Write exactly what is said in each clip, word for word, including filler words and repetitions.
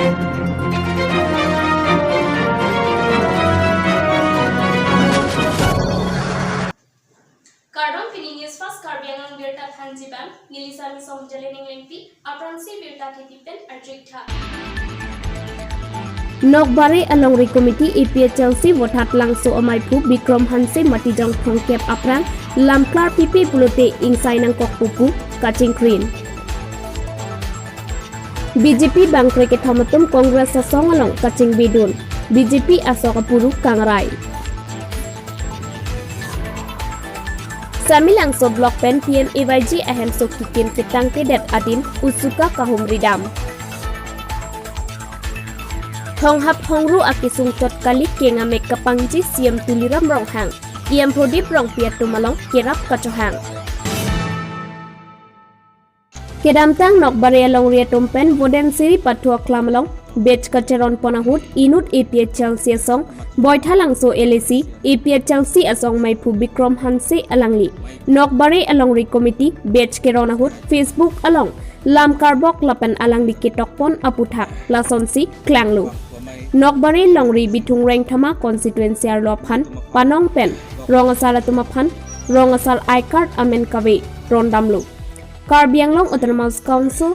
Kardom, pini News Fast Karbi Anglong birta thanji abang, neli Sami Song Jalening Lengpi, aphrangsi birta kethe pen arju-ik tha. Nokbare Alongri Committee A P H L C vothatlangso amaiphu Bikrom Hanse Matijong thongkep aphrang lamklar pipe pulote ingsai nangkokpo pu kachingkrin. B J P bangkre kethom atum Congress asong along kachingbidun, B J P asok apuru kangrai. Samelangso block pen P M A Y G ahemso kikim ketangtedet adin usuka kahumridam. Honghap hongru akesung chot kali keng amek kapangji C M Tuliram Ronghang, E M Prodip Rongpi atum along kerap kachohang. Kedamtang Nokbare Alongri atum pen Vodensiri Pathu Aklam along batch kacheron pon ahut inut A P H L C asong Boithalangso L A C A P H L C asong maiphu Bikrom Hanse alangli Nokbare Alongri Committee batch keron ahut Facebook along lam karbok lapen alangli ketok pon aputhak lasonsi klanglo. Nokbare Longri Bithung Rengthama constituency arlo aphan panong pen rong asar atum aphan rong asar I card amen kave rondamlo. Karbi Anglong Autonomous Council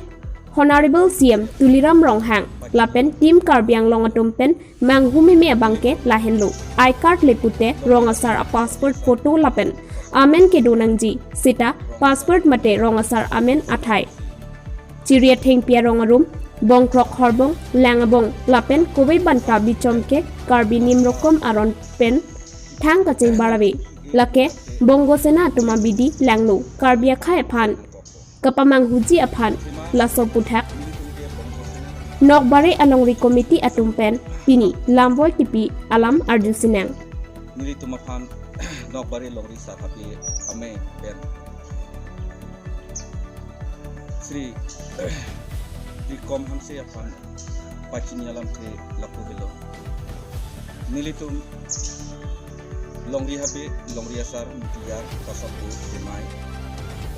Honorable C M Tuliram Ronghang lapen Team Karbi Anglong atum pen manghumeme abangke lahenlo. I card le pute rong asar a passport photo lapen amen kedo nangji seta passport mate rong asar amen athai, chiri athengpi arong arum, bongkrok horbong, lang abong lapen kove banta bichom ke Karbi nim rokom aron pen thang kachingbar ave. Lake Bongo Sena atum abidi langno Karbi akhei aphan kapamanghuji aphan laso aputhak Nokbare Alongri Committee atum pen pini lamvoi kipi alam arju sinang. Nelitum aphan Nokbare Longri Sarhabi Amei pen Shri Bikrom Hanse aphan pachini alamthe lapu helo. Nelitum Longri Habe, Longri Asar, Mutiyar, Kasapu, Demai,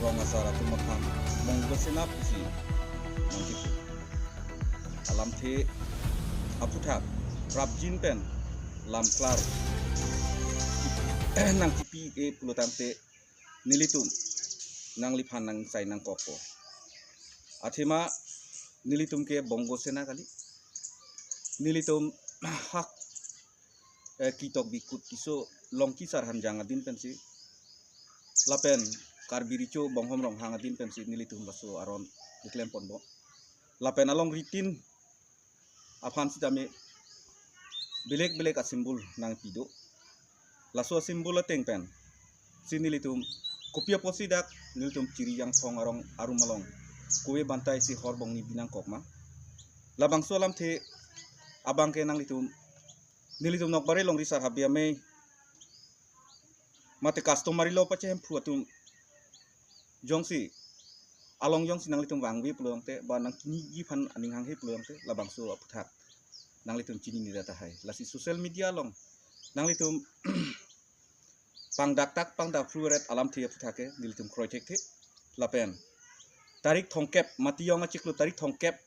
rong asar atum aphan Bongo Sena pusi nangkipu alamthe aputhak prapjin pen lamklar nangkipi-e pulotangte nelitum nangliphan nangsai nangkokpo. Athema nelitum ke Bongo Sena kali. Nelitum hak, eh, kitok bikut kiso Longki Sar Hanjang adin pensi lapen Karbi Recho Bonghom Ronghang adin pensi nelitum laso aron keklem ponbom. Lapen along ritin aphan sitame belek belek a symbol nangpido. Laso a symbol ateng pensi nelitum kopi apotsi dak nelitum chiri jangthong arong arum along kove banta isi horbong ni binangkok ma. Labangso alamthe abangke nanglitum nelitum Nokbare Longri Sarhabi Amei mate customary law pachehemphu atum jongsi along jongsi nanglitum vangve pulotangte ba nangkiniji aphan aning hanghe pulotangte labangso aputhak nanglitum chinine tahai. Lasi social media along nanglitum pangdaktak pangdakphru ret alamthe aputhak ke nelitum kroi thekthe. Lapen tarik thongkep, Matijong achiklo tarik thongkep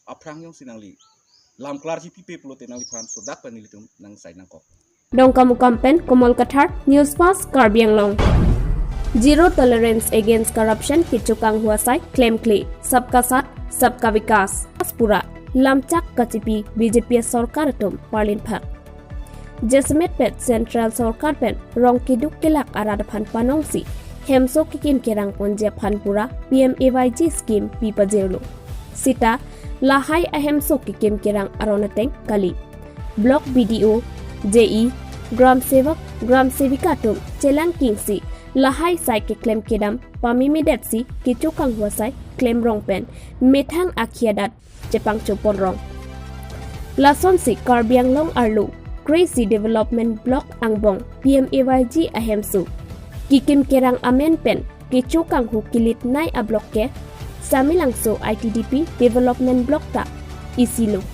aphrang jongsi nangli lamklarji pipe pulote nangliphan sodak pen nelitum nangsai nangkok. Dongkamukam pen Komol Kathar, News Fast Karbi Anglong. Zero tolerance against corruption, kecho kanghu asai klemkle, sabka saath, sabka vikas. Pura lamchak kachipi B J P sorkar atum parlinphak. Jasemet pet Central Sorkar pen rong keduk kelak arat aphan panongsi hemso kekim kerang ponji aphan pura P M A Y G scheme pi pajirlo. Sita lahai ahemso kekim kerang aron ateng kali. Block B D O, J E, Gram Sevak, Gram Sevika atum chelang kingsi lahai sai keklem kedam pamemedetsi kecho kanghu asai klem rong pen methang akhi adat chepangcho ponrong. Lasonsi Karbi Anglong arlo Crazy Development Block angbong P M A Y G ahemso kekim kerang amen pen kecho kanghu kilit nei a block ke Samelangso I T D P Development Block ta isilo.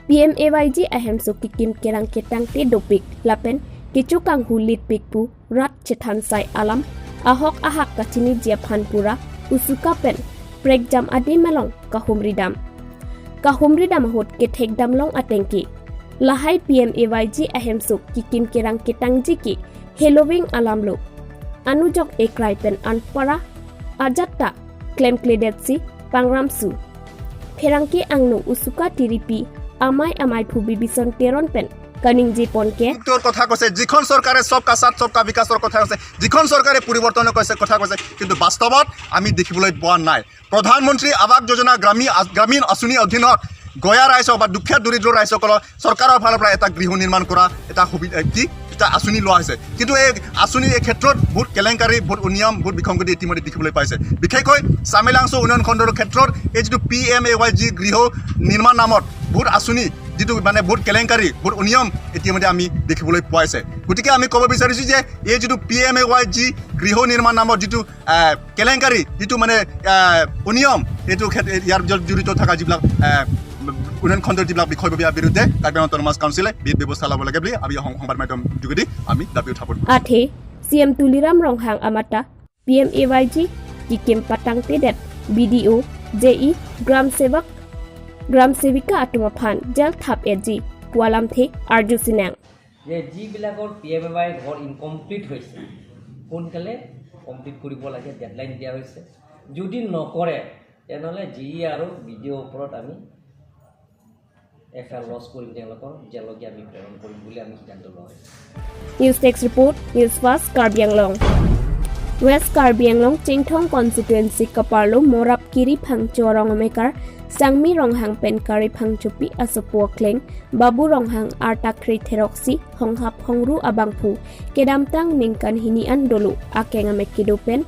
P M A Y G ahemso kekim kerang ketangte dopik lapen kecho kanghu litpik pu rat chethan sai alam ahok ahak kachiniji aphan pura usuka pen prekjam adim along kahumridam. kahumri dam ahut kethek damlong ateng ke lahai P M A Y G ahemso kekim kerang ketangji ke heloving alamlo. Anujok ekrai pen anpara ajat ta klemkledetsi pangramsu. Pherangke angno Usuka Tiripi, amei amaiphu Bibison Teron pen kaningje pon ke। তোৰ কথা কৈছে, যিখন চৰকাৰে সবকা সাথ সবকা বিকাশৰ কথা কৈছে, যিখন চৰকাৰে পৰিৱৰ্তনৰ কৈছে কথা কৈছে, কিন্তু বাস্তৱত আমি দেখিবলৈ পোৱা নাই। প্ৰধানমন্ত্ৰী আৱাস যোজনা গ্ৰামী গ্ৰামীণ আঁচনিৰ অধীনত গয়া ৰাইজক বা দুখীয়া দৰিদ্ৰ ৰাইজসকলক চৰকাৰৰ ফালৰ পৰা এটা গৃহ নিৰ্মাণ কৰা এটা সুবিধা কি এটা আঁচনি লোৱা হৈছে। কিন্তু এই আঁচনি এই ক্ষেত্ৰত বহুত কেলেংকাৰী, বহুত অনিয়ম, বহুত বিসংগতি ইতিমধ্যে দেখিবলৈ পাইছে। বিশেষকৈ চামেলাংচু উন্নয়ন খণ্ডৰ ক্ষেত্ৰত এই যিটো P M A Y G গৃহ নিৰ্মাণ নামত বহুত আঁচনি, যিটো মানে বহুত কেলেংকাৰী, বহুত অনিয়ম ইতিমধ্যে আমি দেখিবলৈ পোৱা হৈছে। গতিকে আমি ক'ব বিচাৰিছো যে এই যিটো P M A Y G গৃহ নিৰ্মাণ নামত যিটো আহ, কেলেংকাৰী, যিটো মানে আহ, অনিয়ম, এইটো ক্ষেত্ৰত ইয়াৰ জড়িত থকা যিবিলাক আহ, উন্নয়ন খণ্ডৰ যিবিলাক বিষয়ববীয়াৰ বিৰুদ্ধে কাৰ্বি আংলং অট'নমাছ কাউন্সিলে বিহিত ব্যৱস্থা ল'ব লাগে বুলি আমি সং- সংবাদ মাধ্যম যোগেদি আমি দাবী উত্থাপন কৰিছোঁ। Athe C M Tuliram Ronghang amata P M A Y G kekim patangtedet B D O, J E, Gram Sevak, Gram Sevika atum aphan jal thap-etji pu alamthe arjusinang. যে যিবিলাকৰ পি এম এ ৱাই ঘৰ ইনকমপ্লিট হৈছে, সোনকালে কমপ্লিট কৰিব লাগে, ডেডলাইন দিয়া হৈছে। যদি নকৰে, তেনেহ'লে জি ই আৰু বি ডি অ'ৰ ওপৰত আমি এফ আই আৰ লজ কৰিম, তেওঁলোকৰ জেললৈকে আমি প্ৰেৰণ কৰিম বুলি আমি সিদ্ধান্ত লোৱা হৈছে। News Desk Report, News Fast Karbi Anglong. West Karbi Anglong Chinthong Constituency kaparlo Morap Kiri Phangcho arong amekar Sangmi Ronghang pen Kari Phangchopi asopo akleng Babu Ronghang arta kre theroksi honghap hongru abangphu kedamtang ningkan hini an dolo akeng amek kedo pen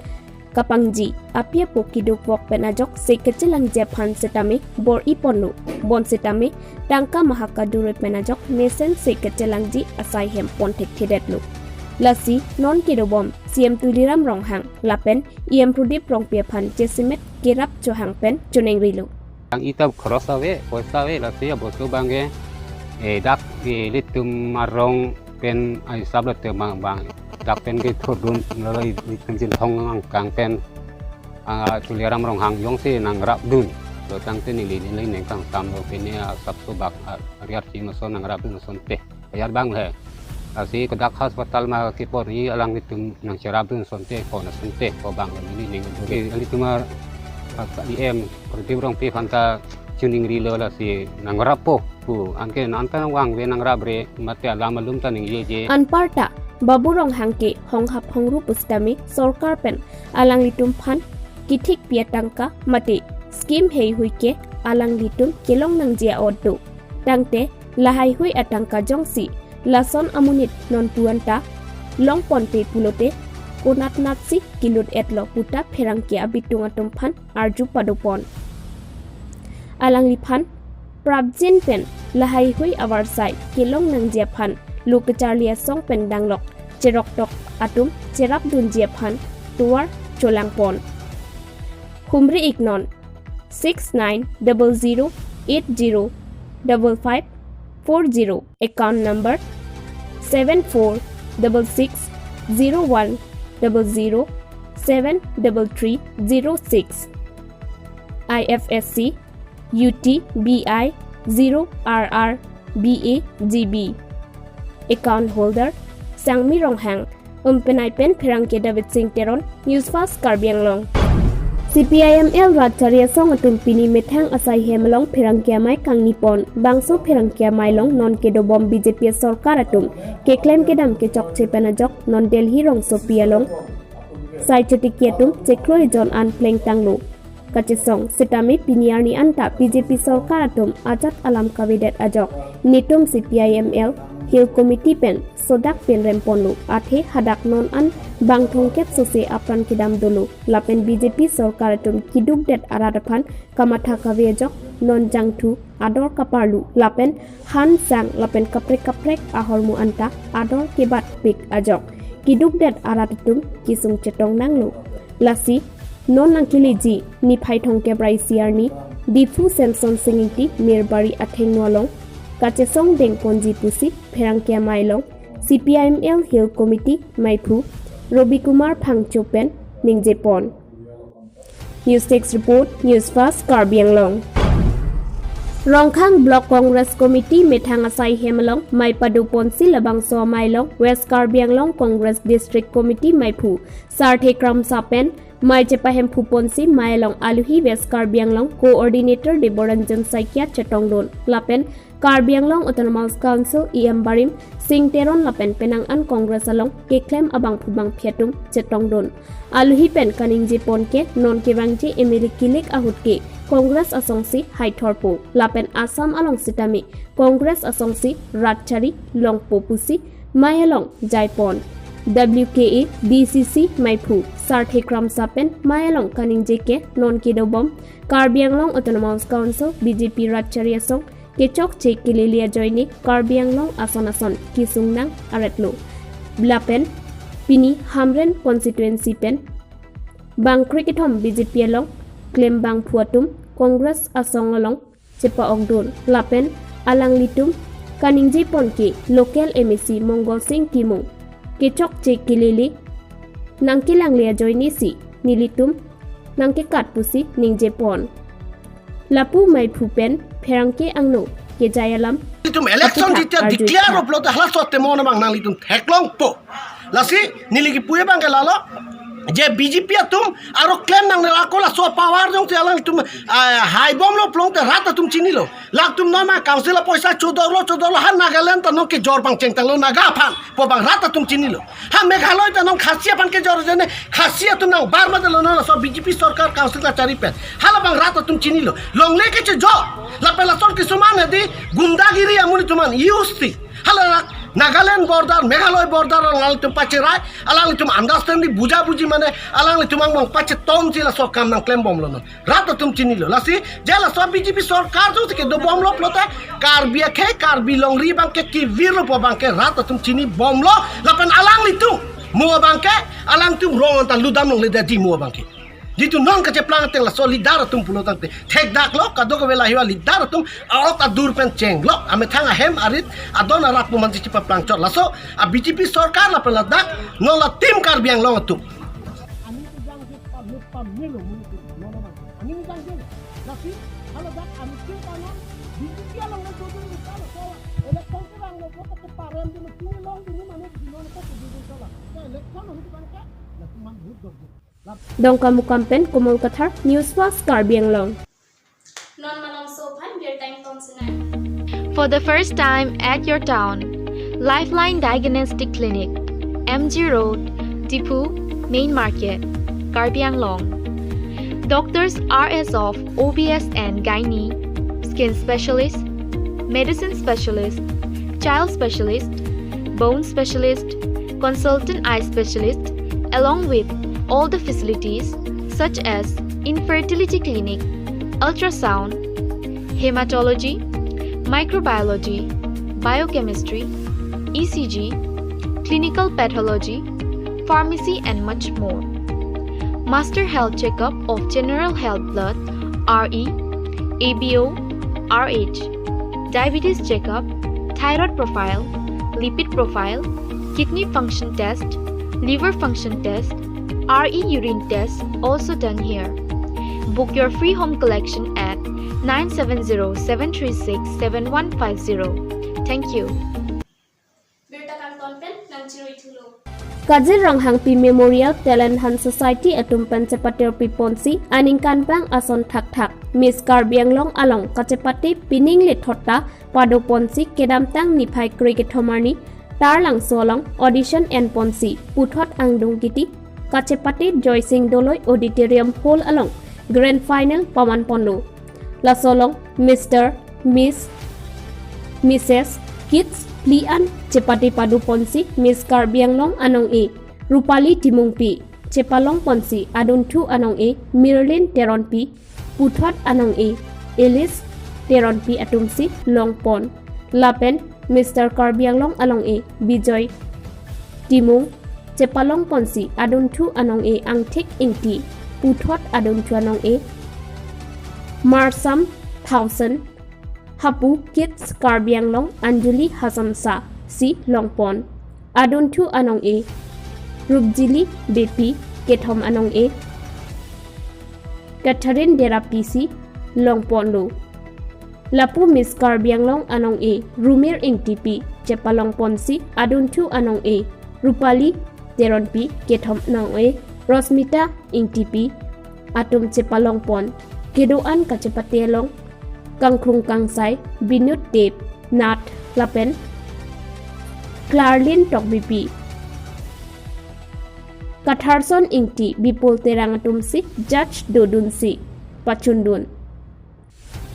kapangji api apo keduk vok pen ajok se kechelangji aphan setame bor-i ponlo, bonsetame tangka mahaka duroi pen ajok mesen se kechelangji asai hem pon thekthedetlo. Lasi non kedobom C M Tuliram Ronghang lapen E M Pradip Rongpi aphan jasemet kerap chohang pen choningrilo. Ang itap cross ave, poisa ave, lasi abostu bangke, eh, dak, eh, ilitum arong pen aisap lo te bang bang. Dak pen kethurdun, lalu ilitum Chinthong angkang pen, ah, Tuliram Ronghang jongsi nangrapdun. Lo tangte neli neli nengkang sam lo pini asap subak, ah, ariar si maso nangrapdun asonte. Bayar bang le. Lasi ke dak hospital ma kepon-i alanglitum nangcherapdun asonte, ko na asonte, ko bang le neli ning. Ke ilitum ar, ah, E M Pradip Rongpi aphanta choningrilo lasi nangrappo pu. Anke nanta nangvangve nangrapre mate alam alum ta ningjeje. Anparta Babu Ronghang ke honghap hongru pusitame sorkar pen alanglitum aphan kethikpi atangka mate scheme heihui ke alanglitum kelong nangji a-ot do. Tangte lahaihui atangka jongsi lason amonit nonpu anta longponpe pulote konatnatsi kelut-etlo pu ta pherangke abitung atum aphan arju padopon. Alangliphan prapjin pen lahaihui avarsai kelong nangji aphan lo kecharli asong pen danglok cheroktok atum cherapdunji aphan tovar cholangpon. Humri-iknon six nine double zero eight zero double five four zero, account number seven four double six zero one double zero seven double three zero six, I F S C U T B I zero R R B A G B, account holder Sangmi Ronghang, umpenai pen pherangke David Singh Teron, News Fast Karbi Anglong. C P I M L rat chari asong atum pini methang asai hem along pherangke amei kangnipon. Bangso pherangke amei along non kedobom B J P sorkar atum keklem kedam kechokche pen ajok non Delhi rongsopi along sai chotiki atum cheklo ejon an plengtanglo. Kachesong setame pini arni anta B J P sorkar atum ajat alam kavedet ajok netum C P I M L Hill Committee pen sodak pen remponlo, athe hadak non an bang thomkep sose apran kedam dolo. Lapen B J P sorkar atum kedukdet arat aphan kamatha kave ajok non jangthu ador kaparlu lapen han sang lapen kaprek kaprek ahormu anta ador kebatpik ajok kedukdet arat atum kesung chetong nanglo. Lasi non nangkeleji niphai thomkep ra isi arni Diphu Samson Sing Ingti Mirbari athengno along kachesong dengponji pusi pherangke amei along C P I M L Hill Committee meiphu Robi Kumar Phangcho pen ningjepon. News Desk Report, News Fast Karbi Anglong. Rongkhang Block Congress Committee methang asai hem along mei padoponsi labangso amei along West Karbi Anglong Congress District Committee meiphu Sarthe Kramsa pen mei chepahemphuponsi mei along aluhi West Karbi Anglong Coordinator Deboranjan Saikia chetongdun lapen Karbi Anglong Autonomous Council E M barim Sing Teron lapen penang an Congress along keklem abangphu bangphi atum chetongdun. Aluhi pen kaningjepon ke non kevangji M L A kilik ahut ke Congress asongsi haithorpo lapen Assam along sitame Congress asongsi rat chari longpo pusi mei along jaipon. W K A D C C meiphu Sarthe Kramsa pen mei along kaningje ke non kedobom Karbi Anglong Autonomous Council B J P rat chari asong kechokche kelele ajoine Karbi Anglong ason ason kesung nang aretlo. Lapen pini Hamren constituency pen bangkre kethom B J P along klem bangphu atum Congress asong along chepa-okdun lapen alanglitum kaningjepon ke local M A C Mongol Sing Timung kechokche kelele nangkelangle ajoine si nelitum nangkekat pusi ningjepon. Lapu meiphu pen pherangke angno kejai alam itum election aputhak jitya arjutha. Declare uplote halaso temon abang nanglitum theklongpo. Lasi neli kipu abang ke lalo je B J P atum aro klem nang ako laso power jongsi alanglitum, ah, haibomlo pulote rat atum chinilo. Latum non ma council apoisa chodorlo chodorlo ha Nagaland ta non kejor pangchengtanglo Naga aphan pu abang rat atum chinilo. Ha Meghalaya ta non Khasi aphan kejor ajoine Khasi atum nang bar ma delo non laso B J P sorkar council kachari pen. Hala abang rat atum chinilo. Longle kechejor. Lapen lason kisuman hedi gundagiri amonit atum an use ti. Hala Nagaland border, Meghalaya border alanglitum pacherai, alanglitum understanding bujabuji mane alanglitum angbong pachetomsi laso akam nangklembomlo non. Rat atum chinilo. Lasi je laso B J P sorkar jongsi kedobomlo pulote Karbi akhei Karbi longri abang ke kevirlo pu abang ke rat atum chinibomlo lapen alanglitum mo abang ke alangtum rong anta ludam longledetji mo abang ke. Jitu non kacheplang ateng laso leader atum pulo tangte thekdaklo kadokave lahei a-leader atum aot adur pen chenglo amethang ahem arit adon arap pu mansi chepaplang chot laso a B J P sorkar lapen ladak non la team Karbi Anglong atum. Ani kejang si pamit pamit lo mungkin nono man. Ani kejang si. Lasi kalau dak ani kejang kanan di kejang lang nang tujuh di sana soal election kejang lo kota keparan di mesti long di mana di mana kota di sana. Ke election itu kan ke lagi man hut dok. Dongkamukam pen Komol Kathar, News Fast Karbi Anglong. Non malomso aphan birta ingtonsinang. For the first time at your town, Lifeline Diagnostic Clinic, M G Road, Diphu, Main Market, Karbi Anglong. Doctors are as of O B S and Gynae, Skin Specialist, Medicine Specialist, Child Specialist, Bone Specialist, Consultant Eye Specialist, along with all the facilities such as infertility clinic, ultrasound, hematology, microbiology, biochemistry, E C G, clinical pathology, pharmacy and much more. Master health checkup of general health blood, R E, A B O, R H, diabetes checkup, thyroid profile, lipid profile, kidney function test, liver function test, R E urine test also done here. Book your free home collection at nine seven zero seven three six seven one five zero. Thank you. Birta kangton pen nangchiroi thulo. Kajir Ronghangpi Memorial Talent Hunt Society atum pen chepatirpiponsi aningkanbang ason thakthak Miss Karbi Anglong along kachepate pining lethot ta padoponsi kedamtang niphai krekethom arni Taralangso along audition enponsi puthot angdung kiti kachepate Joysing Doloi Auditorium Hall along grand final pamanponlo. Laso along Mister, Miss, Missus Kids phli an chepate padoponsi Miss Karbi Anglong anong-e Rupali Timungpi, chepalongponsi adunthu anong-e Mirlin Teronpi, puthot anong-e Alice Teronpi atumsi longpon. Lapen Mister Karbi Anglong along-e Bijoy Timung, chepalongponsi adunthu anong-e Angthik Ingti, puthot adunthu anong-e Marsam Thaosen, hapu Kids Karbi Anglong Anjali Hasamsa si longpon. Adunthu anong-e Rupjili Beypi, kethom anong-e Catherine Derapi si longponlo. Lapu Miss Karbi Anglong anong-e Rumir Ingtipi chepalong ponsi adunthu anong-e Rupali Teronpi, kethom anong-e Rosmita Ingtipi atum chepalong pon kedo-an kachepate along kangkrung kangsai Binod Deb Nath lapen Klarlin Tokbipi, Katharson Ingti, Bipul Terang atumsi judge dodunsi pachundun.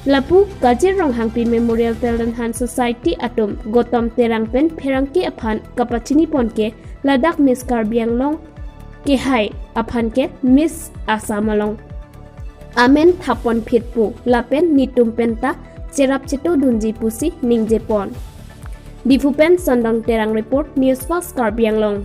Lapu Kajir Ronghangpi Memorial Talent Hunt Society atum Gotom Terang pen pherangke aphan kapachini pon ke ladak Miss Karbi Anglong kehai aphan ke Miss Assam along amen thap ponphit pu lapen netum penta cherap cheto dunji pusi ningje pon. Diphu pen Sondong Terang report, News Fast Karbi Anglong.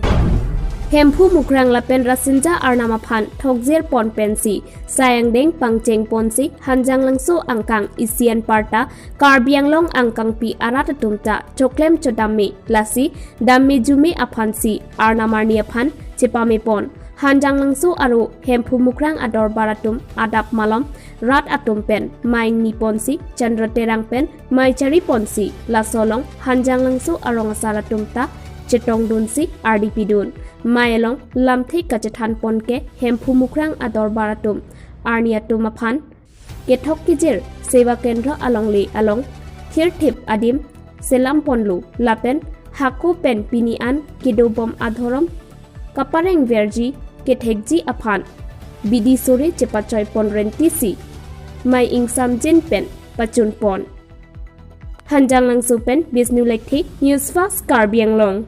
Hemphu Mukrang lapen Rasinja Arnam aphan thokjir pon pensi sai angdeng pangcheng ponsi Hanjanglangso angkang isi anparta Karbi Anglong angkangpi arat atum ta choklem chodam me, lasi dam me jume aphansi Arnam Arni aphan chepame pon. Hanjanglangso aro Hemphu Mukrang adorbar atum adap malom rat atum pen mei ingni ponsi Chandra Terang pen mei chari ponsi laso along Hanjanglangso arong asar atum ta chetongdunsi ardi pidun. Mei along lamthe kachethan pon ke Hemphu Mukrang adorbar atum arni atum aphan kethok kejir Seva Kendra alongle along thirthip adim selam ponlo lapen hako pen pini an kedobom adhorom kapareng verji kethekji aphan bidi sore chepachoi pon rentisi mei ingsamjin pen pachun pon. Hanjanglangso pen Bisnu Lekthe, News Fast Karbi Anglong.